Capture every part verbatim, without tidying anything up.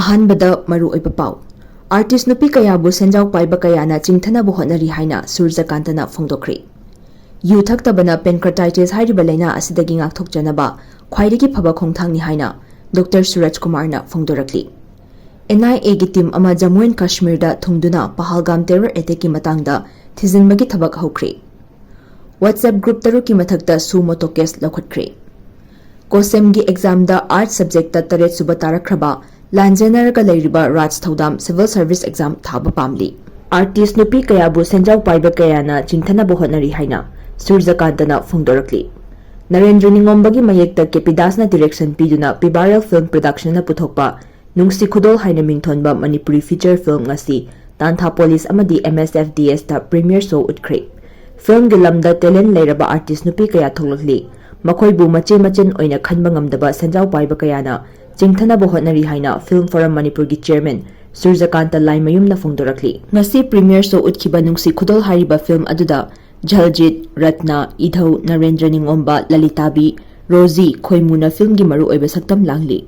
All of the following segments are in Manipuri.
ꯑꯍꯥꯟꯕꯗ ꯃꯔꯨꯑꯣꯏꯕ ꯄꯥꯎ꯫ ꯑꯥꯔꯇꯤꯁ ꯅꯨꯄꯤ ꯀꯌꯥꯕꯨ ꯁꯦꯟꯖꯥꯎ ꯄꯥꯏꯕ ꯀꯌꯥꯅ ꯆꯤꯡꯊꯅꯕ ꯍꯣꯠꯅꯔꯤ ꯍꯥꯏꯅ ꯁꯨꯔꯖꯀꯥꯟꯇꯅ ꯐꯣꯡꯗꯣꯛꯈ꯭ꯔꯦ꯫ ꯌꯨ ꯊꯛꯇꯕꯅ pancreatitis ꯍꯥꯏꯔꯤꯕ ꯂꯥꯏꯅꯥ ꯑꯁꯤꯗꯒꯤ ꯉꯥꯛꯊꯣꯛꯆꯅꯕ ꯈ꯭ꯋꯥꯏꯗꯒꯤ ꯐꯕ ꯈꯣꯡꯊꯥꯡꯅꯤ ꯍꯥꯏꯅ ꯗꯣꯛꯇꯔ ꯁꯨꯔꯖ ꯀꯨꯃꯥꯔꯅ ꯐꯣꯡꯗꯣꯔꯛꯂꯤ꯫ ꯑꯦꯟ ꯑꯥꯏ ꯑꯦꯒꯤ ꯇꯤꯝ ꯑꯃ ꯖꯝꯃꯨ ꯑꯦꯟ ꯀꯥꯁꯃꯤꯔꯗ ꯊꯨꯡꯗꯨꯅ ꯄꯍꯜꯒꯥꯝ ꯇꯦꯔꯣꯔ ꯑꯦꯇꯦꯛꯀꯤ ꯃꯇꯥꯡꯗ ꯊꯤꯖꯤꯟꯕꯒꯤ ꯊꯕꯛ ꯍꯧꯈ꯭ꯔꯦ꯫ WhatsApp group ꯇꯔꯨꯛꯀꯤ ꯃꯊꯛꯇ suo moto case ꯂꯧꯈꯠꯈ꯭ꯔꯦ꯫ ꯀꯣꯁꯦꯝꯒꯤ ꯑꯦꯛꯖꯥꯝꯗ ꯑꯥꯔꯠꯁ ꯁꯕꯖꯦꯛꯇ ꯇꯔꯦꯠ ꯁꯨꯕ ꯇꯥꯔꯛꯈ꯭ꯔꯕ ꯂꯥꯟꯖꯦꯟꯅꯔꯒ ꯂꯩꯔꯤꯕ ꯔꯥꯖ ꯊꯧꯗꯥꯝ civil service exam ꯊꯥꯕ ꯄꯥꯝꯂꯤ꯫ ꯑꯥꯔꯇꯤꯁ ꯅꯨꯄꯤ ꯀꯌꯥꯕꯨ ꯁꯦꯟꯖꯥꯎ ꯄꯥꯏꯕ ꯀꯌꯥꯅ ꯆꯤꯡꯊꯅꯕ ꯍꯣꯠꯅꯔꯤ ꯍꯥꯏꯅ ꯁꯨꯔꯖꯀꯥꯟꯇꯅ ꯐꯣꯡꯗꯣꯔꯛꯂꯤ꯫ ꯅꯔꯦꯟꯗ꯭ꯔ ꯅꯤꯉꯣꯝꯕꯒꯤ ꯃꯌꯦꯛꯇ ꯀꯦ ꯄꯤ ꯗꯥꯁꯅ direction ꯄꯤꯗꯨꯅ ꯄꯤꯕꯥꯔꯦꯜ Film Productionꯅ ꯄꯨꯊꯣꯛꯄ ꯅꯨꯡꯁꯤ ꯈꯨꯗꯣꯜ ꯍꯥꯏꯅ ꯃꯤꯡꯊꯣꯟꯕ ꯃꯅꯤꯄꯨꯔꯤ feature film ꯉꯁꯤ ꯇꯥꯟꯊꯥ ꯄꯣꯂꯤꯁ ꯑꯃꯗꯤ M S F D Sꯇ premiere show ꯎꯠꯈ꯭ꯔꯦ꯫ Filmꯒꯤ ꯂꯝꯗ talent ꯂꯩꯔꯕ ꯑꯥꯔꯇꯤꯁ ꯅꯨꯄꯤ ꯀꯌꯥ ꯊꯣꯛꯂꯛꯂꯤ꯫ ꯃꯈꯣꯏꯕꯨ ꯃꯆꯦ ꯃꯆꯟ ꯑꯣꯏꯅ ꯈꯟꯕ ꯉꯝꯗꯕ ꯁꯦꯟꯖꯥꯎ ꯄꯥꯏꯕ ꯀꯌꯥꯅ ꯆꯤꯡꯊꯅꯕ ꯍꯣꯠꯅꯔꯤ ꯍꯥꯏꯅ Film Forum ꯃꯅꯤꯄꯨꯔꯒꯤ chairman ꯁꯨꯔꯖꯀꯥꯟꯇ ꯂꯥꯏꯃꯌꯨꯝꯅ ꯐꯣꯡꯗꯣꯔꯛꯂꯤ꯫ ꯉꯁꯤ premiere show ꯎꯠꯈꯤꯕ ꯅꯨꯡꯁꯤ ꯈꯨꯗꯣꯜ ꯍꯥꯏꯔꯤꯕ film ꯑꯗꯨꯗ ꯖꯜꯖꯤꯠ, ꯔꯠꯅ, ꯏꯙꯧ, ꯅꯔꯦꯟꯗ꯭ꯔ ꯅꯤꯉꯣꯝꯕ, ꯂꯂꯤꯇꯥꯕꯤ, ꯔꯣꯖꯤ, ꯈꯣꯏꯃꯨꯅ filmꯒꯤ ꯃꯔꯨꯑꯣꯏꯕ ꯁꯛꯇꯝ ꯂꯥꯡꯂꯤ꯫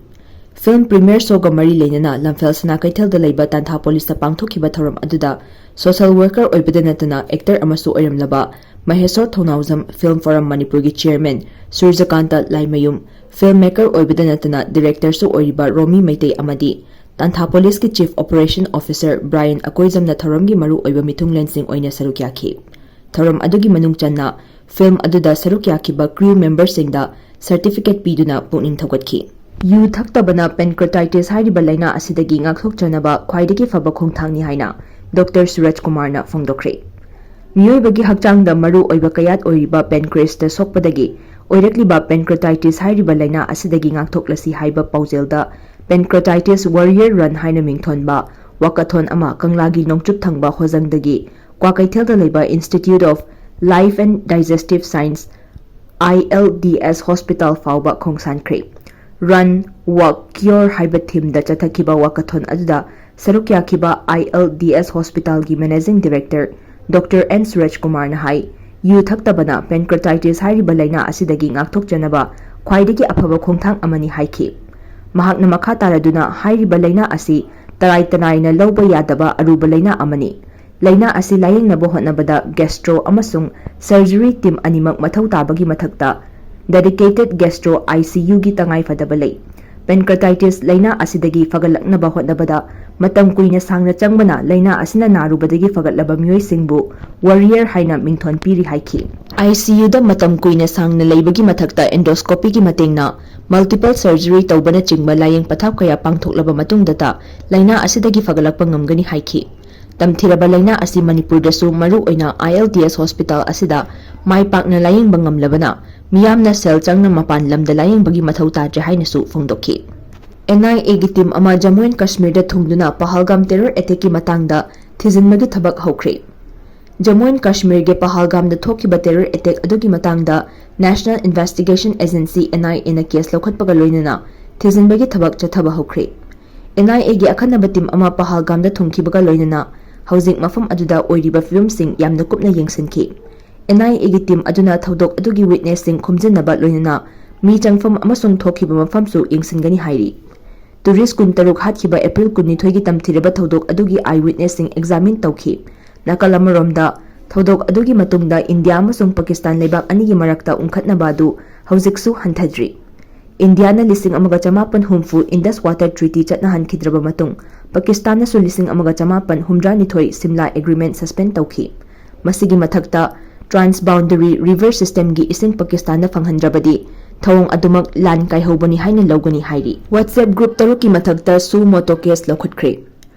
Film premiere showꯒ ꯃꯔꯤ ꯂꯩꯅꯅ ꯂꯝꯐꯦꯜ ꯁꯅꯥ ꯀꯩꯊꯦꯜꯗ ꯂꯩꯕ ꯇꯥꯟꯊꯥ ꯄꯣꯂꯤꯁꯇ ꯄꯥꯡꯊꯣꯛꯈꯤꯕ ꯊꯧꯔꯝ ꯑꯗꯨꯗ social worker ꯑꯣꯏꯕꯗ ꯅꯠꯇꯅ actor ꯑꯃꯁꯨ ꯑꯣꯏꯔꯝꯂꯕ ꯃꯍꯦꯁꯣꯔ ꯊꯧꯅꯥꯎꯖꯝ, Film Forum ꯃꯅꯤꯄꯨꯔꯒꯤ chairman ꯁꯨꯔꯖꯀꯥꯟꯇ ꯂꯥꯏꯃꯌꯨꯝ, film maker ꯑꯣꯏꯕꯗ ꯅꯠꯇꯅ directorꯁꯨ ꯑꯣꯏꯔꯤꯕ ꯔꯣꯃꯤ ꯃꯩꯇꯩ ꯑꯃꯗꯤ ꯇꯥꯟꯊꯥ ꯄꯣꯂꯤꯁꯀꯤ chief operation officer ꯕ꯭ꯔꯥꯌꯟ ꯑꯀꯣꯏꯖꯝꯅ ꯊꯧꯔꯝꯒꯤ ꯃꯔꯨꯑꯣꯏꯕ ꯃꯤꯊꯨꯡꯂꯦꯟꯁꯤꯡ ꯑꯣꯏꯅ ꯁꯔꯨꯛ ꯌꯥꯈꯤ꯫ ꯊꯧꯔꯝ ꯑꯗꯨꯒꯤ ꯃꯅꯨꯡ ꯆꯟꯅ film ꯑꯗꯨꯗ ꯁꯔꯨꯛ ꯌꯥꯈꯤꯕ crew memberꯁꯤꯡꯗ certificate ꯄꯤꯗꯨꯅ ꯄꯨꯛꯅꯤꯡ ꯊꯧꯒꯠꯈꯤ꯫ ꯌꯨ ꯊꯛꯇꯕꯅ pancreatitis ꯍꯥꯏꯔꯤꯕ ꯂꯥꯏꯅꯥ ꯑꯁꯤꯗꯒꯤ ꯉꯥꯛꯊꯣꯛꯆꯅꯕ ꯈ꯭ꯋꯥꯏꯗꯒꯤ ꯐꯕ ꯈꯣꯡꯊꯥꯡꯅꯤ ꯍꯥꯏꯅ ꯗꯣꯛꯇꯔ ꯁꯨꯔꯖ ꯀꯨꯃꯥꯔꯅ ꯐꯣꯡꯗꯣꯛꯈ꯭ꯔꯦ꯫ ꯃꯤꯑꯣꯏꯕꯒꯤ ꯍꯛꯆꯥꯡꯗ ꯃꯔꯨ ꯑꯣꯏꯕ ꯀꯌꯥꯠ ꯑꯣꯏꯔꯤꯕ pancreasꯇ ꯁꯣꯛꯄꯗꯒꯤ ꯑꯣꯏꯔꯛꯂꯤꯕ pancreatitis ꯍꯥꯏꯔꯤꯕ ꯂꯥꯏꯅꯥ ꯑꯁꯤꯗꯒꯤ ꯉꯥꯛꯊꯣꯛꯂꯁꯤ ꯍꯥꯏꯕ ꯄꯥꯎꯖꯦꯜꯗ Pancreatitis Warrior Run ꯍꯥꯏꯅ ꯃꯤꯡꯊꯣꯟꯕ walkathon ꯑꯃ ꯀꯪꯂꯥꯒꯤ ꯅꯣꯡꯆꯨꯞ ꯊꯪꯕ ꯍꯣꯖꯪꯗꯒꯤ ꯀ꯭ꯋꯥꯀꯩꯊꯦꯜꯗ ꯂꯩꯕ Institute of Life and Digestive Science, I L D S hospital ꯐꯥꯎꯕ ꯈꯣꯡꯁꯥꯟꯈ꯭ꯔꯦ꯫ Run, Walk, Cure ꯍꯥꯏꯕ themeꯗ ꯆꯠꯊꯈꯤꯕ walkathon ꯑꯗꯨꯗ ꯁꯔꯨꯛ ꯌꯥꯈꯤꯕ I L D S hospitalꯒꯤ managing director doctor N Suraj ꯀꯨꯃꯥꯔꯅ ꯍꯥꯏ, ꯌꯨ ꯊꯛꯇꯕꯅ pancreatitis ꯍꯥꯏꯔꯤꯕ ꯂꯥꯏꯅꯥ ꯑꯁꯤꯗꯒꯤ ꯉꯥꯛꯊꯣꯛꯆꯅꯕ ꯈ꯭ꯋꯥꯏꯗꯒꯤ ꯑꯐꯕ ꯈꯣꯡꯊꯥꯡ ꯑꯃꯅꯤ ꯍꯥꯏꯈꯤ꯫ ꯃꯍꯥꯛꯅ ꯃꯈꯥ ꯇꯥꯔꯗꯨꯅ ꯍꯥꯏꯔꯤꯕ ꯂꯥꯏꯅꯥ ꯑꯁꯤ ꯇꯔꯥꯏ ꯇꯅꯥꯏꯅ ꯂꯧꯕ ꯌꯥꯗꯕ ꯑꯔꯨꯕ ꯂꯥꯏꯅꯥ ꯑꯃꯅꯤ꯫ ꯂꯥꯏꯅꯥ ꯑꯁꯤ ꯂꯥꯌꯦꯡꯅꯕ ꯍꯣꯠꯅꯕꯗ gastro ꯑꯃꯁꯨꯡ surgery team ꯑꯅꯤꯃꯛ ꯃꯊꯧ ꯇꯥꯕꯒꯤ ꯃꯊꯛꯇ dedicated gastro ICUꯒꯤ ꯇꯉꯥꯏꯐꯗꯕ ꯂꯩ꯫ Pancreatitis ꯂꯥꯏꯅꯥ ꯑꯁꯤꯗꯒꯤ ꯐꯒꯠꯂꯛꯅꯕ ꯍꯣꯠꯅꯕꯗ ꯃꯇꯝ ꯀꯨꯏꯅ ꯁꯥꯡꯅ ꯆꯪꯕꯅ ꯂꯥꯏꯅꯥ ꯑꯁꯤꯅ ꯅꯥꯔꯨꯕꯗꯒꯤ ꯐꯒꯠꯂꯕ ꯃꯤꯑꯣꯏꯁꯤꯡꯕꯨ warrior ꯍꯥꯏꯅ ꯃꯤꯡꯊꯣꯟ ꯄꯤꯔꯤ ꯍꯥꯏꯈꯤ꯫ ICUꯗ ꯃꯇꯝ ꯀꯨꯏꯅ ꯁꯥꯡꯅ ꯂꯩꯕꯒꯤ ꯃꯊꯛꯇ endoscopyꯒꯤ ꯃꯇꯦꯡꯅ multiple surgery ꯇꯧꯕꯅꯆꯤꯡꯕ ꯂꯥꯌꯦꯡ ꯄꯊꯥꯞ ꯀꯌꯥ ꯄꯥꯡꯊꯣꯛꯂꯕ ꯃꯇꯨꯡꯗꯇ ꯂꯥꯏꯅꯥ ꯑꯁꯤꯗꯒꯤ ꯐꯒꯠꯂꯛꯄ ꯉꯝꯒꯅꯤ ꯍꯥꯏꯈꯤ꯫ ꯇꯝꯊꯤꯔꯕ ꯂꯥꯏꯅꯥ ꯑꯁꯤ ꯃꯅꯤꯄꯨꯔꯗꯁꯨ ꯃꯔꯨꯑꯣꯏꯅ ILTS hospital ꯑꯁꯤꯗ ꯃꯥꯏ ꯄꯥꯛꯅ ꯂꯥꯌꯦꯡꯕ ꯉꯝꯂꯕꯅ ꯃꯤꯌꯥꯝꯅ ꯁꯦꯜ ꯆꯪꯅ ꯃꯄꯥꯟ ꯂꯝꯗ ꯂꯥꯌꯦꯡꯕꯒꯤ ꯃꯊꯧ ꯇꯥꯗ꯭ꯔꯦ ꯍꯥꯏꯅꯁꯨ ꯐꯣꯡꯗꯣꯛꯈꯤ꯫ NIAꯒꯤ team ꯑꯃ ꯖꯝꯃꯨ ꯑꯦꯟ ꯀꯥꯁꯃꯤꯔꯗ ꯊꯨꯡꯗꯨꯅ ꯄꯍꯜꯒꯥꯝ terror attackꯀꯤ ꯃꯇꯥꯡꯗ ꯊꯤꯖꯤꯟꯕꯒꯤ ꯊꯕꯛ ꯍꯧꯈ꯭ꯔꯦ꯫ ꯖꯝꯃꯨ ꯑꯦꯟ ꯀꯥꯁꯃꯤꯔꯒꯤ ꯄꯍꯜꯒꯥꯝꯗ ꯊꯣꯛꯈꯤꯕ terror attack ꯑꯗꯨꯒꯤ ꯃꯇꯥꯡꯗ National Investigation Agency NIAꯅ case ꯂꯧꯈꯠꯄꯒ ꯂꯣꯏꯅꯅ ꯊꯤꯖꯤꯟꯕꯒꯤ ꯊꯕꯛ ꯆꯠꯊꯕ ꯍꯧꯈ꯭ꯔꯦ꯫ NIAꯒꯤ ꯑꯈꯟꯅꯕ team ꯑꯃ ꯄꯍꯜꯒꯥꯝꯗ ꯊꯨꯡꯈꯤꯕꯒ ꯂꯣꯏꯅꯅ ꯍꯧꯖꯤꯛ ꯃꯐꯝ ꯑꯗꯨꯗ ꯑꯣꯏꯔꯤꯕ ꯐꯤꯕꯝꯁꯤꯡ ꯌꯥꯝꯅ ꯀꯨꯞꯅ ꯌꯦꯡꯁꯤꯟꯈꯤ꯫ NIAꯒꯤ team ꯑꯗꯨꯅ ꯊꯧꯗꯣꯛ ꯑꯗꯨꯒꯤ witnessꯁꯤꯡ ꯈꯣꯝꯖꯤꯟꯅꯕ ꯂꯣꯏꯅꯅ ꯃꯤ ꯆꯪꯐꯝ ꯑꯃꯁꯨꯡ ꯊꯣꯛꯈꯤꯕ ꯃꯐꯝꯁꯨ ꯌꯦꯡꯁꯤꯟꯒꯅꯤ ꯍꯥꯏꯔꯤ꯫ Tourist ꯀꯨꯟꯇꯔꯨꯛ ꯍꯥꯠꯈꯤꯕ April ꯀꯨꯟꯅꯤꯊꯣꯏꯒꯤ ꯇꯝꯊꯤꯔꯕ ꯊꯧꯗꯣꯛ ꯑꯗꯨꯒꯤ eye witnessꯁꯤꯡ examine ꯇꯧꯈꯤ꯫ ꯅꯥꯀꯜ ꯑꯃꯔꯣꯝꯗ, ꯊꯧꯗꯣꯛ ꯑꯗꯨꯒꯤ ꯃꯇꯨꯡꯗ ꯏꯟꯗꯤꯌꯥ ꯑꯃꯁꯨꯡ ꯄꯥꯀꯤꯁꯇꯥꯟ ꯂꯩꯕꯥꯛ ꯑꯅꯤꯒꯤ ꯃꯔꯛꯇ ꯎꯪꯈꯠꯅꯕ ꯑꯗꯨ ꯍꯧꯖꯤꯛꯁꯨ ꯍꯟꯊꯗ꯭ꯔꯤ꯫ ꯏꯟꯗꯤꯌꯥꯅ ꯂꯤꯁꯤꯡ ꯑꯃꯒ ꯆꯃꯥꯄꯟ ꯍꯨꯝꯐꯨ Indus Water Treaty ꯆꯠꯅꯍꯟꯈꯤꯗ꯭ꯔꯕ ꯃꯇꯨꯡ, ꯄꯥꯀꯤꯁꯇꯥꯟꯅꯁꯨ ꯂꯤꯁꯤꯡ ꯑꯃꯒ ꯆꯃꯥꯄꯟ ꯍꯨꯝꯗ꯭ꯔꯥ ꯅꯤꯊꯣꯏ Simla Agreement suspend ꯇꯧꯈꯤ꯫ ꯃꯁꯤꯒꯤ ꯃꯊꯛꯇ, transboundary river systemꯒꯤ ꯏꯁꯤꯡ ꯄꯥꯀꯤꯁꯇꯥꯟꯗ ꯐꯪꯍꯟꯗ꯭ꯔꯕꯗꯤ ꯊꯧꯑꯣꯡ ꯑꯗꯨꯃꯛ ꯂꯥꯟ ꯀꯥꯏꯍꯧꯕꯅꯤ ꯍꯥꯏꯅ ꯂꯧꯒꯅꯤ ꯍꯥꯏꯔꯤ꯫ WhatsApp group ꯇꯔꯨꯛꯀꯤ ꯃꯊꯛꯇ suo motu case ꯂꯧꯈꯠꯈ꯭ꯔꯦ꯫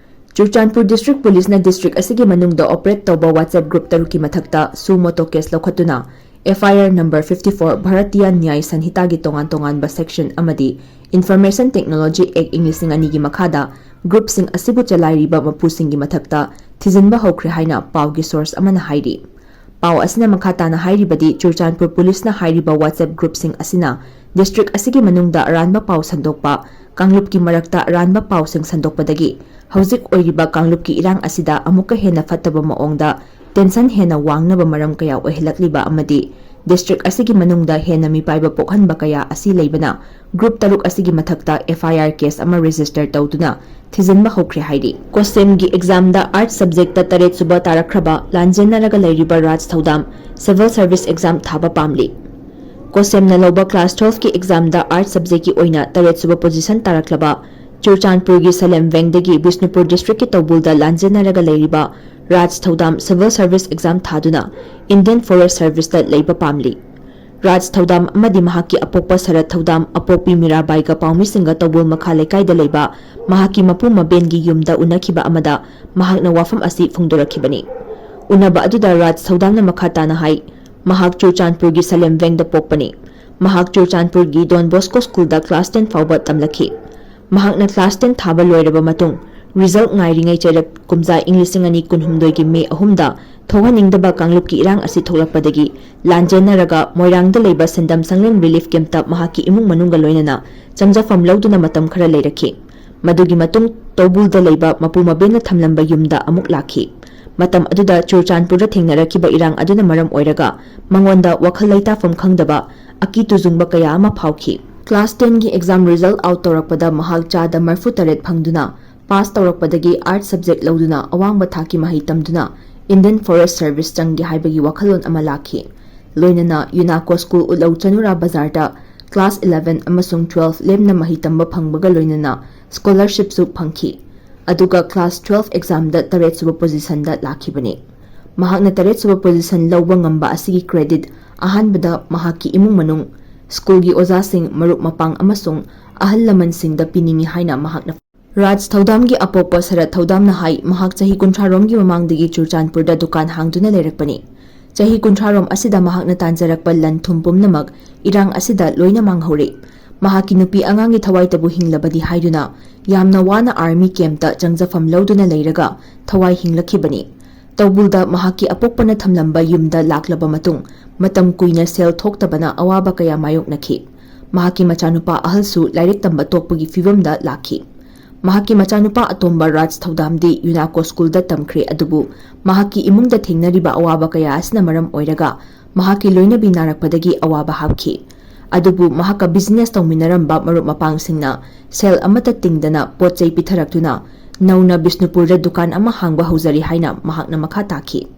Churachandpur district policeꯅ district ꯑꯁꯤꯒꯤ ꯃꯅꯨꯡꯗ operate ꯇꯧꯕ WhatsApp group ꯇꯔꯨꯛꯀꯤ ꯃꯊꯛꯇ suo motu case ꯂꯧꯈꯠꯇꯨꯅ FIR number fifty four Bharatiya Nyay Sanhitaꯒꯤ ꯇꯣꯉꯥꯟ ꯇꯣꯉꯥꯟꯕ section ꯑꯃꯗꯤ Information Technology Act ꯏꯪ ꯂꯤꯁꯤꯡ ꯑꯅꯤꯒꯤ ꯃꯈꯥꯗ groupꯁꯤꯡ ꯑꯁꯤꯕꯨ ꯆꯂꯥꯏꯔꯤꯕ ꯃꯄꯨꯁꯤꯡꯒꯤ ꯃꯊꯛꯇ ꯊꯤꯖꯤꯟꯕ ꯍꯧꯈ꯭ꯔꯦ ꯍꯥꯏꯅ ꯄꯥꯎꯒꯤ source ꯑꯃꯅ ꯍꯥꯏꯔꯤ꯫ ꯄꯥꯎ ꯑꯁꯤꯅ ꯃꯈꯥ ꯇꯥꯅ ꯍꯥꯏꯔꯤꯕꯗꯤ, ꯆꯨꯔꯆꯥꯟꯄꯨꯔ policeꯅ ꯍꯥꯏꯔꯤꯕ WhatsApp groupꯁꯤꯡ ꯑꯁꯤꯅ district ꯑꯁꯤꯒꯤ ꯃꯅꯨꯡꯗ ꯑꯔꯥꯟꯕ ꯄꯥꯎ ꯁꯟꯗꯣꯛꯄ, ꯀꯥꯡꯂꯨꯞꯀꯤ ꯃꯔꯛꯇ ꯑꯔꯥꯟꯕ ꯄꯥꯎꯁꯤꯡ ꯁꯟꯗꯣꯛꯄꯗꯒꯤ ꯍꯧꯖꯤꯛ ꯑꯣꯏꯔꯤꯕ ꯀꯥꯡꯂꯨꯞꯀꯤ ꯏꯔꯥꯡ ꯑꯁꯤꯗ ꯑꯃꯨꯛꯀ ꯍꯦꯟꯅ ꯐꯠꯇꯕ ꯃꯑꯣꯡꯗ tension ꯍꯦꯟꯅ ꯋꯥꯡꯅꯕ ꯃꯔꯝ ꯀꯌꯥ ꯑꯣꯏꯍꯜꯂꯛꯂꯤꯕ ꯑꯃꯗꯤ ꯗꯤꯁꯇ꯭ꯔꯤꯛ ꯑꯁꯤꯒꯤ ꯃꯅꯨꯡꯗ ꯍꯦꯟꯅ ꯃꯤꯄꯥꯏꯕ ꯄꯣꯛꯍꯟꯕ ꯀꯌꯥ ꯑꯁꯤ ꯂꯩꯕꯅ group ꯇꯔꯨꯛ ꯑꯁꯤꯒꯤ ꯃꯊꯛꯇ F I R case ꯑꯃ register ꯇꯧꯗꯨꯅ ꯊꯤꯖꯤꯟꯕ ꯍꯧꯈ꯭ꯔꯦ ꯍꯥꯏꯔꯤ꯫ COHSEMꯒꯤ examꯗ arts subjectꯇ ꯇꯔꯦꯠ ꯁꯨꯕ ꯇꯥꯔꯛꯈ꯭ꯔꯕ ꯂꯥꯟꯖꯦꯟꯅꯔꯒ ꯂꯩꯔꯤꯕ ꯔꯥꯖ ꯊꯧꯗꯥꯝ civil service exam ꯊꯥꯕ ꯄꯥꯝꯂꯤ꯫ COHSEMꯅ ꯂꯧꯕ class twelveꯀꯤ examꯗ arts subjectꯀꯤ ꯑꯣꯏꯅ ꯇꯔꯦꯠ ꯁꯨꯕ position ꯇꯥꯔꯛꯂꯕ ꯆꯨꯔꯆꯥꯟꯄꯨꯔꯒꯤ ꯁꯂꯦꯝ ꯋꯦꯡꯗꯒꯤ ꯕꯤꯁꯅꯨꯄꯨꯔ districtꯀꯤ ꯇꯧꯕꯨꯜꯗ ꯂꯥꯟꯖꯦꯟꯅꯔꯒ ꯂꯩꯔꯤꯕ ꯔꯥꯖ ꯊꯧꯗꯥꯝ civil service exam ꯊꯥꯗꯨꯅ Indian Forest Serviceꯇ ꯂꯩꯕ ꯄꯥꯝꯂꯤ꯫ ꯔꯥꯖ ꯊꯧꯗꯥꯝ ꯑꯃꯗꯤ ꯃꯍꯥꯛꯀꯤ ꯑꯄꯣꯛꯄ ꯁꯔꯠ ꯊꯧꯗꯥꯝ, ꯑꯄꯣꯛꯄꯤ ꯃꯤꯔꯥꯕꯥꯏꯒ ꯄꯥꯎꯃꯤꯁꯤꯡꯒ ꯇꯧꯕꯨꯜ ꯃꯈꯥ ꯂꯩꯀꯥꯏꯗ ꯂꯩꯕ ꯃꯍꯥꯛꯀꯤ ꯃꯄꯨ ꯃꯕꯦꯟꯒꯤ ꯌꯨꯝꯗ ꯎꯅꯈꯤꯕ ꯑꯃꯗ ꯃꯍꯥꯛꯅ ꯋꯥꯐꯝ ꯑꯁꯤ ꯐꯣꯡꯗꯣꯔꯛꯈꯤꯕꯅꯤ꯫ ꯎꯅꯕ ꯑꯗꯨꯗ ꯔꯥꯖ ꯊꯧꯗꯥꯝꯅ ꯃꯈꯥ ꯇꯥꯅ ꯍꯥꯏ, ꯃꯍꯥꯛ ꯆꯨꯔꯆꯥꯟꯄꯨꯔꯒꯤ ꯁꯂꯦꯝ ꯋꯦꯡꯗ ꯄꯣꯛꯄꯅꯤ꯫ ꯃꯍꯥꯛ ꯆꯨꯔꯆꯥꯟꯄꯨꯔꯒꯤ Don Bosco Schoolꯗ class ten ꯐꯥꯎꯕ ꯇꯝꯂꯛꯈꯤ꯫ ꯃꯍꯥꯛꯅ class ten ꯊꯥꯕ ꯂꯣꯏꯔꯕ ꯃꯇꯨꯡ result ꯉꯥꯏꯔꯤꯉꯩ ꯆꯩꯔꯛ ꯀꯨꯝꯖꯥ ꯏꯪ ꯂꯤꯁꯤꯡ ꯑꯅꯤ ꯀꯨꯟꯍꯨꯝꯗꯣꯏꯒꯤ May ꯑꯍꯨꯝꯗ ꯊꯣꯛꯍꯟꯅꯤꯡꯗꯕ ꯀꯥꯡꯂꯨꯞꯀꯤ ꯏꯔꯥꯡ ꯑꯁꯤ ꯊꯣꯛꯂꯛꯄꯗꯒꯤ ꯂꯥꯟꯖꯦꯟꯅꯔꯒ ꯃꯣꯏꯔꯥꯡꯗ ꯂꯩꯕ ꯁꯦꯟꯗꯝ ꯁꯪꯂꯦꯟ relief campꯇ ꯃꯍꯥꯛꯀꯤ ꯏꯃꯨꯡ ꯃꯅꯨꯡꯒ ꯂꯣꯏꯅꯅ ꯆꯪꯖꯐꯝ ꯂꯧꯗꯨꯅ ꯃꯇꯝ ꯈꯔ ꯂꯩꯔꯛꯈꯤ꯫ ꯃꯗꯨꯒꯤ ꯃꯇꯨꯡ ꯇꯧꯕꯨꯜꯗ ꯂꯩꯕ ꯃꯄꯨ ꯃꯕꯦꯟꯅ ꯊꯝꯂꯝꯕ ꯌꯨꯝꯗ ꯑꯃꯨꯛ ꯂꯥꯛꯈꯤ꯫ ꯃꯇꯝ ꯑꯗꯨꯗ ꯆꯨꯔꯆꯥꯟꯄꯨꯔꯗ ꯊꯦꯡꯅꯔꯛꯈꯤꯕ ꯏꯔꯥꯡ ꯑꯗꯨꯅ ꯃꯔꯝ ꯑꯣꯏꯔꯒ ꯃꯉꯣꯟꯗ ꯋꯥꯈꯜ ꯂꯩꯇꯥꯐꯝ ꯈꯪꯗꯕ, ꯑꯀꯤ ꯇꯨꯖꯨꯡꯕ ꯀꯌꯥ ꯑꯃ ꯐꯥꯎꯈꯤ꯫ Class tenꯒꯤ exam result out ꯇꯧꯔꯛꯄꯗ ꯃꯍꯥꯛ ꯆꯥꯗ ꯃꯔꯐꯨ ꯇꯔꯦꯠ ꯐꯪꯗꯨꯅ pass ꯇꯧꯔꯛꯄꯗꯒꯤ arts subject ꯂꯧꯗꯨꯅ ꯑꯋꯥꯡꯕ ꯊꯥꯛꯀꯤ ꯃꯍꯩ ꯇꯝꯗꯨꯅ Indian Forest Service ꯆꯪꯒꯦ ꯍꯥꯏꯕꯒꯤ ꯋꯥꯈꯜꯂꯣꯟ ꯑꯃ ꯂꯥꯛꯈꯤ꯫ ꯂꯣꯏꯅꯅ ꯌꯨꯅꯥꯀꯣ School ꯎꯠꯂꯧ ꯆꯅꯨꯔꯥ ꯕꯖꯥꯔꯗ class eleven ꯑꯃꯁꯨꯡ twelve ꯂꯦꯝꯅ ꯃꯍꯩ ꯇꯝꯕ ꯐꯪꯕꯒ ꯂꯣꯏꯅꯅ scholarshipꯁꯨ ꯐꯪꯈꯤ꯫ ꯑꯗꯨꯒ class twelve examꯗ ꯇꯔꯦꯠ ꯁꯨꯕ positionꯗ ꯂꯥꯛꯈꯤꯕꯅꯤ꯫ ꯃꯍꯥꯛꯅ ꯇꯔꯦꯠ ꯁꯨꯕ position ꯂꯧꯕ ꯉꯝꯕ ꯑꯁꯤꯒꯤ credit ꯑꯍꯥꯟꯕꯗ ꯃꯍꯥꯛꯀꯤ ꯏꯃꯨꯡ ꯃꯅꯨꯡ, schoolꯒꯤ ꯑꯣꯖꯥꯁꯤꯡ, ꯃꯔꯨꯞ ꯃꯄꯥꯡ ꯑꯃꯁꯨꯡ ꯑꯍꯜ ꯂꯃꯟꯁꯤꯡꯗ ꯄꯤꯅꯤꯡꯏ ꯍꯥꯏꯅ ꯃꯍꯥꯛꯅ ꯔꯥꯖ ꯊꯧꯗꯥꯝꯒꯤ ꯑꯄꯣꯛꯄ ꯁꯔꯠ ꯊꯧꯗꯥꯝꯅ ꯍꯥꯏ, ꯃꯍꯥꯛ ꯆꯍꯤ ꯀꯨꯟꯊ꯭ꯔꯥ ꯔꯣꯝꯒꯤ ꯃꯃꯥꯡꯗꯒꯤ ꯆꯨꯔꯆꯥꯟꯄꯨꯔꯗ ꯗꯨꯀꯥꯟ ꯍꯥꯡꯗꯨꯅ ꯂꯩꯔꯛꯄꯅꯤ꯫ ꯆꯍꯤ ꯀꯨꯟꯊ꯭ꯔꯥ ꯔꯣꯝ ꯑꯁꯤꯗ ꯃꯍꯥꯛꯅ ꯇꯥꯟꯖꯔꯛꯄ ꯂꯟ ꯊꯨꯝ ꯄꯨꯝꯅꯃꯛ ꯏꯔꯥꯡ ꯑꯁꯤꯗ ꯂꯣꯏꯅ ꯃꯥꯡꯍꯧꯔꯦ꯫ ꯃꯍꯥꯛꯀꯤ ꯅꯨꯄꯤ ꯑꯉꯥꯡꯒꯤ ꯊꯋꯥꯏꯇꯕꯨ ꯍꯤꯡꯂꯕꯗꯤ ꯍꯥꯏꯗꯨꯅ ꯌꯥꯝꯅ ꯋꯥꯅ army campꯇ ꯆꯪꯖꯐꯝ ꯂꯧꯗꯨꯅ ꯂꯩꯔꯒ ꯊꯋꯥꯏ ꯍꯤꯡꯂꯛꯈꯤꯕꯅꯤ꯫ ꯇꯧꯕꯨꯜꯗ ꯃꯍꯥꯛꯀꯤ ꯑꯄꯣꯛꯄꯅ ꯊꯝꯂꯝꯕ ꯌꯨꯝꯗ ꯂꯥꯛꯂꯕ ꯃꯇꯨꯡ ꯃꯇꯝ ꯀꯨꯏꯅ ꯁꯦꯜ ꯊꯣꯛꯇꯕꯅ ꯑꯋꯥꯕ ꯀꯌꯥ ꯃꯥꯌꯣꯛꯅꯈꯤ꯫ ꯃꯍꯥꯛꯀꯤ ꯃꯆꯥꯅꯨꯄꯥ ꯑꯍꯜꯁꯨ ꯂꯥꯏꯔꯤꯛ ꯇꯝꯕ ꯇꯣꯛꯄꯒꯤ ꯐꯤꯚꯝꯗ ꯂꯥꯛꯈꯤ꯫ ꯃꯍꯥꯛꯀꯤ ꯃꯆꯥꯅꯨꯄꯥ ꯑꯇꯣꯝꯕ ꯔꯥꯖ ꯊꯧꯗꯥꯝꯗꯤ ꯌꯨꯅꯥꯀꯣ Schoolꯗ ꯇꯝꯈ꯭ꯔꯦ, ꯑꯗꯨꯕꯨ ꯃꯍꯥꯛꯀꯤ ꯏꯃꯨꯡꯗ ꯊꯦꯡꯅꯔꯤꯕ ꯑꯋꯥꯕ ꯀꯌꯥ ꯑꯁꯤꯅ ꯃꯔꯝ ꯑꯣꯏꯔꯒ ꯃꯍꯥꯛꯀꯤ ꯂꯣꯏꯅꯕꯤ ꯅꯥꯔꯛꯄꯗꯒꯤ ꯑꯋꯥꯕ ꯍꯥꯞꯈꯤ꯫ ꯑꯗꯨꯕꯨ ꯃꯍꯥꯛꯀ business ꯇꯧꯃꯤꯟꯅꯔꯝꯕ ꯃꯔꯨꯞ ꯃꯄꯥꯡꯁꯤꯡꯅ ꯁꯦꯜ ꯑꯃꯠꯇ ꯇꯤꯡꯗꯅ ꯄꯣꯠ ꯆꯩ ꯄꯤꯊꯔꯛꯇꯨꯅ ꯅꯧꯅ ꯕꯤꯁꯅꯨꯄꯨꯔꯗ ꯗꯨꯀꯥꯟ ꯑꯃ ꯍꯥꯡꯕ ꯍꯧꯖꯔꯤ ꯍꯥꯏꯅ ꯃꯍꯥꯛꯅ ꯃꯈꯥ ꯇꯥꯈꯤ꯫